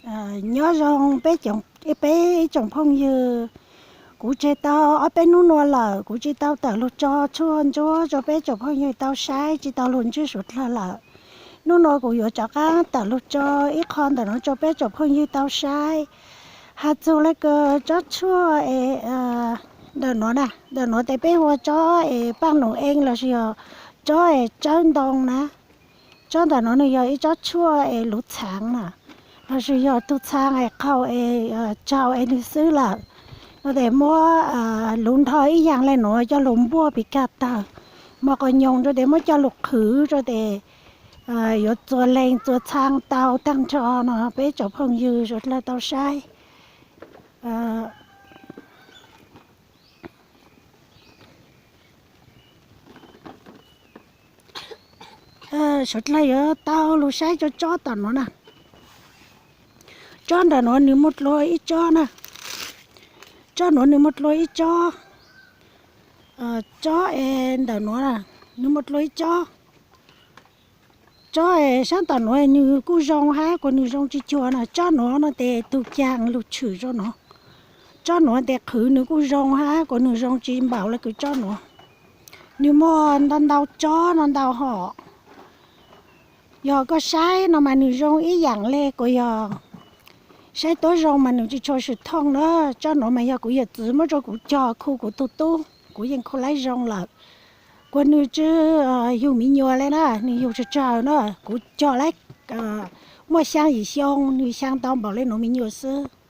Nyob zoo peb, peb ib tsoom phooj ywg. Kuv tseg tau ob peb hnub no lawm kuv tsis tau tawm lug tso tshuaj ntsuab rau peb tsoom phooj ywg tau saib, tsis tau lug ntsib suav dlawg lawm. Hnub no kuv yuav rov qaab tawm lug tso ib qho ntawm no rau peb tsoom phooj ywg tau saib. Has txug le kws tsob tshuaj es ntawm nuav na, ntawm nuav tes peb hu ua tsob es paaj noom ees lossis yog tsob es tsawb ntoo na. Tsob ntawm nuav nwg yog ib tsob tshuaj es luv txhaav na, lossis yog tug txhaa es qhau es tsaug es nwg xwb lawm. No tes muab luv nrho ib yaam le nuav coj lug npuaj pis kag tawg, mos qos nyoos rua tes muab coj lug qhwv rua tes yuav txua leeg txua txhaa tau taag nrho no peb tsoom phooj ywg suav dlawg tau saib. Suav dlawg yuav tau lug saib tsob tsob tom nuav na. Tsob ntawm nuav nwg muaj dlua ib tsob na. Tsob nuav nwg muaj dlua ib tsob. Tsob es ntawm nuav nwg muaj dlua ib tsob. Tsob es saab tom nuav nwg kuj zoo hab kuas nwg zoo tsis cuag na. Tsob nuav no tes tug caag lug tshwm zoo nuav. Tsob nuav tes qhwv nwg kuj zoo hab kuas nwg zoo tsis npaum le kws tsob nuav. Nwg muaj ntau ntau tsob no ntau hom. Yog koj saib no mas nwg zoo ib yaam le kuas yog saib tuab zoo mas nwg tsis tshua swm thooj na. Tsob nuav mas yog kuv yawm txwv muab rua kuv cog khu kuv tug tub, kuv yeej khu laib zoo lawm. Kuas nwg tsi yug miv nyuas le na, nwg yug tsawg tsawg na, kuv cog laib muaj xyaa yim xyoo, nwg xyaa tau npaum le nuav miv nyuas xwb.